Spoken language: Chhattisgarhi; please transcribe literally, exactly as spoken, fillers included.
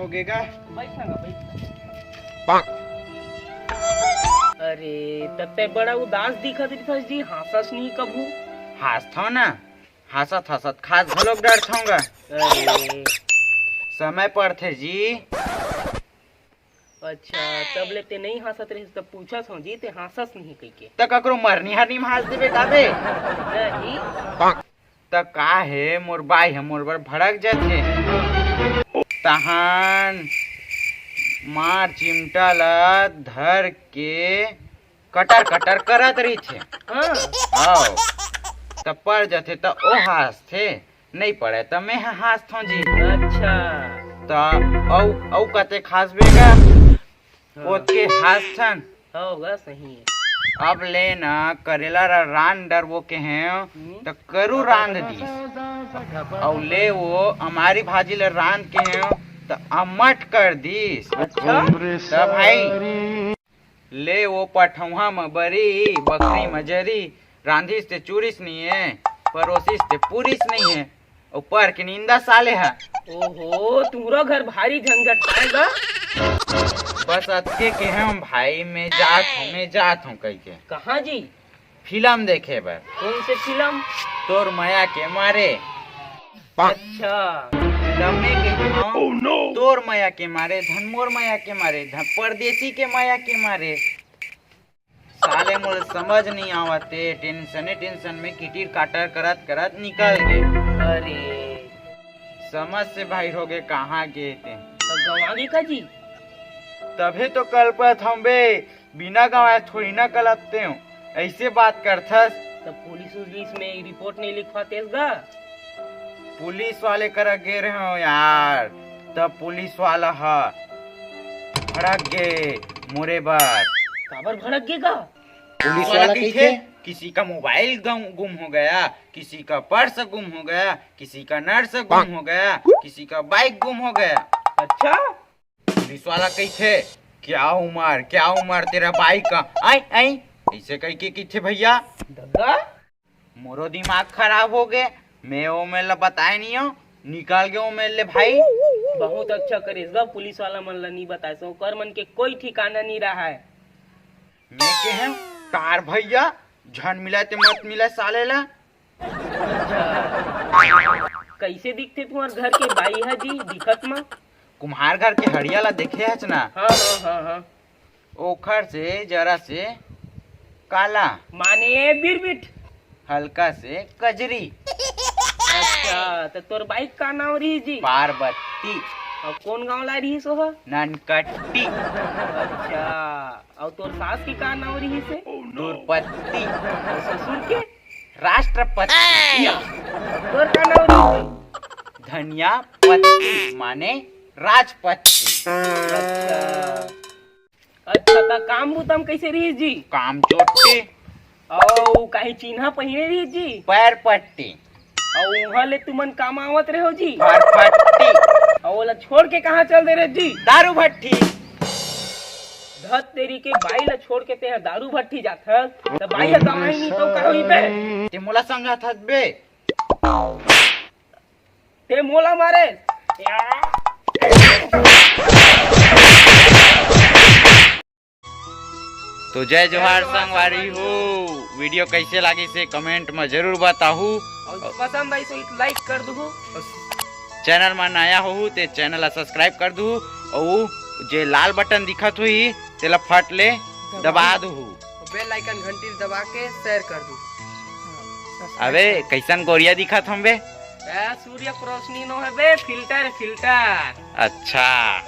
होगे गा। बैठ ना, बैठ। अरे, तब ते बड़ा उदास दिखत रिथस जी, हाँसस नहीं कभू। हाँसथव ना, हाँसत हाँसत खास घलोक डरथव गा। अरे। समय पड़थे जी। अच्छा, तब ले ते नहीं हाँसत रहिस, तब पूछत हव जी, ते हाँसस नहीं कहिके। त ककरो मरनी हर नहीं हाँस देबे का बे? नहीं। त का हे, मोर बाई ह मोर बर भड़क जथे। तहान मार चिमटा ल धर के कटर कटर करत रहिथे। हाँ। हव। त पड़ जथे त ओ हाँसथे, नहीं पड़े त मैं ह हाँसथों जी। अच्छा। त अउ, अउ कते हाँसबे गा? हाँ। ओतके हाँसथन। हव गा, सही हे। अब ले ना करेला रा रांध डरबो के हें, हम्म। त करू रांध दिस। अउ ले वो अमारी भाजी ल रांध के हें, त अमट कर दिस। अच्छा। त भाई, ले वो पठौहा म बरी, बखरी म जरी, रांधिस ते चूरिस नहीं हे, परोसिस ते पूरिस नहीं हे। ऊपर के निंदा साले ह। ओहो, तुम्हरो घर भारी झंझट पाएगा। बस अतके के हम भाई, मैं जात हूँ, मैं जात हूँ कहिके। कहाँ जी? फिल्म देखे बर। कौन से फिल्म? तोर मया के मारे। अच्छा। तब मैं कहिथंव, Oh, no! तोर मया के मारे, धन मोर मया के मारे, धन परदेसी के मया के मारे। साले मोला समझ नहीं आवत हे, टेंशने टेंशन में किटिर काटर करत करत निकल गे। अरे। समझ से बाहिर हो गे, कहाँ गे ते। त गंवा गे का जी? तभे तो कलपत हंव बे, बिना गंवाए थोड़ी ना कलपते हंव, ऐसे बात करथस। त पुलिस उलिस में रिपोर्ट नहीं लिखवातेस गा? पुलिस वाले करा गे रहेंव यार, तब पुलिस वाला ह भड़क गे मोरे बर। काबर भड़क गे गा? पुलिस वाला कहिथे, किसी का मोबाइल गम, गुम हो गया, किसी का पर्स गुम हो गया, किसी का नर्स गुम हो गया, किसी का बाइक गुम हो गया। अच्छा? पुलिस वाला कहिथे, "क्या उमर, क्या उमर तेरा बाइक का?" आई, आई, ऐसे कहिके कहिथे भैया। दगा? मोरो दिमाग खराब हो गे, मैं ओ मेर ल बताए नहीं हूँ, निकल गे ओ मेर ले भाई। बहुत अच्छा करिस गा, पुलिस वाला मन ल नहीं बताए, ओकर मन के कोई ठिकाना नहीं रहा है। मैं के हूँ, "तार भैया, झन मिला ते मत मिला साले ला।" अच्छा। कैसे दिखथे तुम्हार घर के बाई ह जी, दिखत म? कुम्हार घर के हड़िया ला देखे हच ना? हाँ, हाँ, हाँ, हाँ। ओखर से जरा से काला। माने बिरबिट। हल्का से कजरी। अच्छा, त तोर बाई के का नाव रही जी? पार्वती। अउ कौन गांव ला रहिस ओह? ननकट्टी। अच्छा, अउ तोर सास के का नाव रहिस हे? दुर्पत्ती। अउ ससुर के? राष्ट्रपति। तोर का नाव रहिस हे? धनिया पत्ती, माने राजपत्ती। अच्छा। अच्छा, त काम बुता म कैसे रहिस जी? काम चोट्टी। अउ काहीं चिन्हा पहिरे रहिस जी? पैर पट्टी। अउ उहाँ ले तुमन कमावत रहे हो जी? फरफट्टी। अउ ओला छोड़ के कहाँ चल दे रहे जी? दारू भट्टी। धत तेरी के, बाई ला छोड़ के तेहा दारू भट्टी जाथस, त बाई ह कमाही नहीं तो का होही बे? ते मोला समझाथस बे? ते मोला मारे। तो जय जोहार संगवारी हो, वीडियो कैसे लागिस हे कमेंट में जरूर बताहू। अउ पसंद आइस होही त लाइक कर दूहू। चैनल में नया होहू ते चैनल ला सब्सक्राइब कर दूहू, अउ जे लाल बटन दिखत होही तेला फट ले दबा दूहू। बेल आइकन घंटी दबा के शेयर कर दूहू। अबे कैसन गोरिया दिखत हंव बे? ए, सूर्य के रोशनी नो हे बे, फिल्टर, फिल्टर। अच्छा।